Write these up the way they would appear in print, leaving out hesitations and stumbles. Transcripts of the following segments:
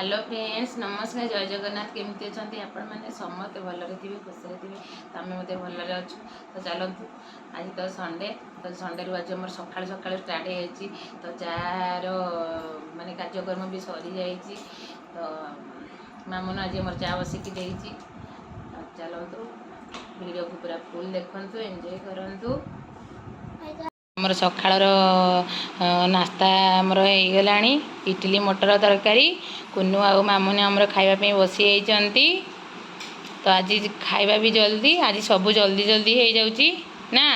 Hello friends, ନମସ୍କାର, ଜୟ ଜଗନ୍ନାଥ। କେମିତି ଅଛନ୍ତି ଆପଣମାନେ? ସମସ୍ତେ ଭଲରେ ଥିବେ, ଖୁସିରେ ଥିବେ। ତ ଆମେ ମଧ୍ୟ ଭଲରେ ଅଛୁ। ତ ଚାଲନ୍ତୁ, ଆଜି ତ ସଣ୍ଡେ। ତ ସଣ୍ଡେରୁ ଆଜି ଆମର ସକାଳୁ ସକାଳୁ ଷ୍ଟାର୍ଟ ହେଇଯାଇଛି। ତ ଚାର ମାନେ କାର୍ଯ୍ୟକ୍ରମ ବି ସରିଯାଇଛି। ତ ମାମୁନ ଆଜି ଆମର ଚା ବସିକି ଦେଇଛି। ଆଉ ଚାଲନ୍ତୁ, ଭିଡ଼ିଓକୁ ପୁରା ଫୁଲ୍ ଦେଖନ୍ତୁ, ଏନ୍ଜୟ କରନ୍ତୁ। ଆମର ସକାଳର ନାସ୍ତା ଆମର ହେଇଗଲାଣି, ଇଟିଲି ମଟର ତରକାରୀ। କୁନୁ ଆଉ ମାମୁନି ଆମର ଖାଇବା ପାଇଁ ବସିଯାଇଛନ୍ତି। ତ ଆଜି ଖାଇବା ବି ଜଲ୍ଦି, ଆଜି ସବୁ ଜଲ୍ଦି ଜଲ୍ଦି ହେଇଯାଉଛି ନା?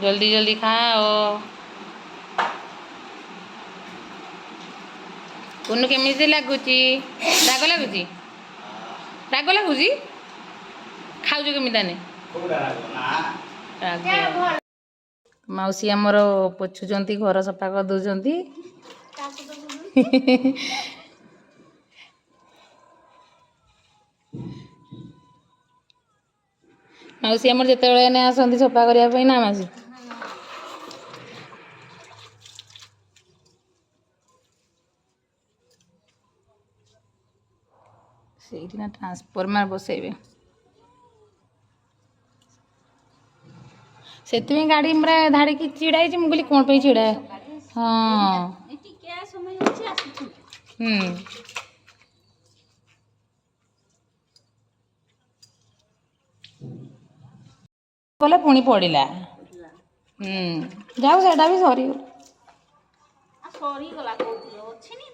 ଜଲ୍ଦି ଜଲ୍ଦି ଖାଅ। କୁନୁ, କେମିତି ଲାଗୁଛି? ରାଗ ଲାଗୁଛି? ରାଗ ଲାଗୁଛି? ଖାଉଛୁ କେମିତି ତାନେ? ରାଗ। ମାଉସୀ ଆମର ପୋଛୁଛନ୍ତି, ଘର ସଫା କରିଦେଉଛନ୍ତି। ମାଉସୀ ଆମର ଯେତେବେଳେ ଏନେ ଆସନ୍ତି ସଫା କରିବା ପାଇଁ ନା ମାଉସୀ? ସେଇଠି ନା ଟ୍ରାନ୍ସଫର୍ମର ବସେଇବେ, ସେଥିପାଇଁ ଗାଡ଼ି ପୁରା ଧାଡ଼ିକି ଛିଡ଼ା ହେଇଛି। ମୁଁ କହିଲି, କ'ଣ ପାଇଁ ଛିଡ଼ା? ହଁ। ଟିକେ ସମୟ ଅଛି, ଆସୁଛନ୍ତି। ଗଲେ ପୁଣି ପଡ଼ିଲା। ଯାଉ, ସେଇଟା ବି ସରିଗଲା। ଆଉ ସରିଗଲା କୋଉଠି ଅଛି ନି।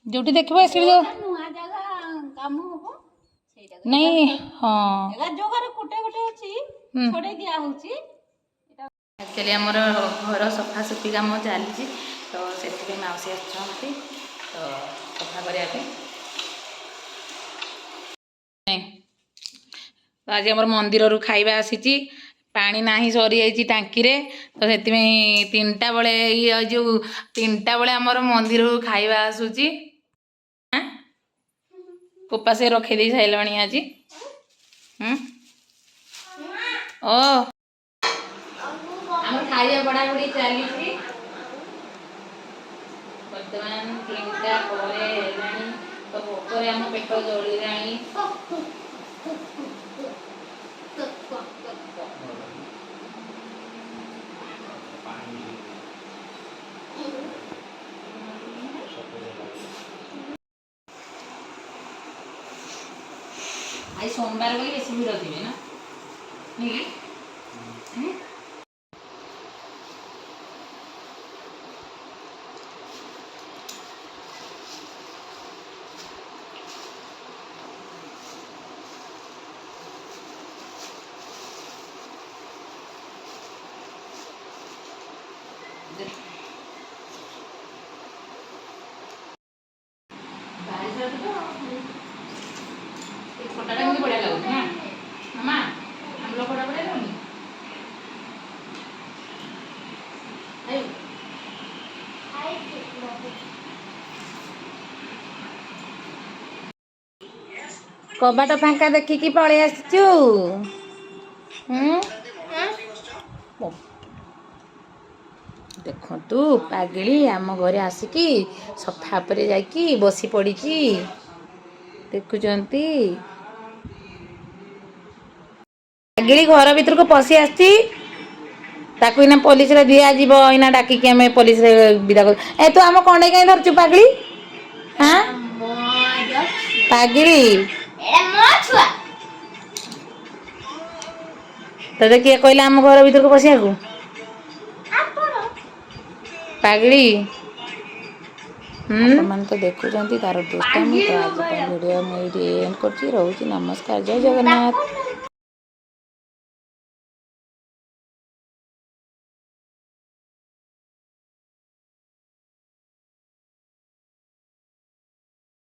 ଯୋଉଠି ଦେଖିବ ଏସିଡି ଯୋଉ ନୂଆ ଜାଗା କାମ ହବ ସେଇଟା। ନାଇଁ, ହଁ। ଏଗା ଯୋଉ ଘରେ ଗୋଟେ ଗୋଟେ ଅଛି, ଛଡେଇ ଦିଆ ହଉଛି। ଆକ୍ଚୁଆଲି ଆମର ଘର ସଫାସୁଫି କାମ ଚାଲିଛି, ତ ସେଥିପାଇଁ ମାଉସୀ ଆସିଛନ୍ତି ତ ସଫା କରିବା ପାଇଁ। ନାଇଁ, ତ ଆଜି ଆମର ମନ୍ଦିରରୁ ଖାଇବା ଆସିଛି। ପାଣି ନାହିଁ, ସରିଯାଇଛି ଟାଙ୍କିରେ। ତ ସେଥିପାଇଁ 3ଟା ବେଳେ, ଇଏ ଯେଉଁ 3ଟା ବେଳେ ଆମର ମନ୍ଦିରରୁ ଖାଇବା ଆସୁଛି। ଆଁ? ଉପାସେ ରଖେଇ ସାରିଲଣି ଆଜି। ହୁଁ ଓ ଆମର ଖାଇବା ବଢ଼ାବଢ଼ି ଚାଲିଛି। ବର୍ତ୍ତମାନ 3ଟା ପରେ ହେଲାଣି, ତ ଭୋକରେ ଆମ ପେଟ ଜଳିଲାଣି। ଆଜି ସୋମବାର ବୋଲି ବେଶୀ ଭିଡ଼ ଥିବେ ନା ନାଇଁ କି? ହୁଁ? ଭାରି ସ୍ୱାଦ ତ। ଏ ଖଟାଟା କିନ୍ତୁ ବଢ଼ିଆ ଲାଗୁଛି ନା ମାମା? ଆମ୍ବୁଲ ଖଟା ବଢ଼ିଆ ଲାଗୁନି? ଖାଇବୁ? କବାଟ ଫାଙ୍କା ଦେଖିକି ପଳେଇ ଆସିଛୁ। ହୁଁ, ଦେଖନ୍ତୁ, ପାଗିଳି ଆମ ଘରେ ଆସିକି ସୋଫା ଉପରେ ଯାଇକି ବସି ପଡ଼ିଛି, ଦେଖୁଛନ୍ତି? ପାଗିଳି ଘର ଭିତରକୁ ପଶି ଆସିଛି। ତାକୁ ଏଇନା ପୋଲିସରେ ଦିଆଯିବ। ଏଇନା ଡାକିକି ଆମେ ପୋଲିସରେ ବିଦା କରୁ। ଏ, ତୁ ଆମ କଣ୍ଡେଇ କାହିଁ ଧରିଛୁ ପାଗିଳି? ହାଁ ପାଗିଳି, ଛୁଆ। ତତେ କିଏ କହିଲା ଆମ ଘର ଭିତରକୁ ପଶିବାକୁ? ପାଗିଳି। ଆପଣମାନେ ତ ଦେଖୁଛନ୍ତି ତାର ଦୁଷ୍ଟାମି। ତ ଆଜି ପାଇଁ ଭିଡ଼ିଓ ମୁଁ ଏଇଠି ଏଣ୍ଡ କରୁଛି। ରହୁଛି, ନମସ୍କାର, ଜୟ ଜଗନ୍ନାଥ।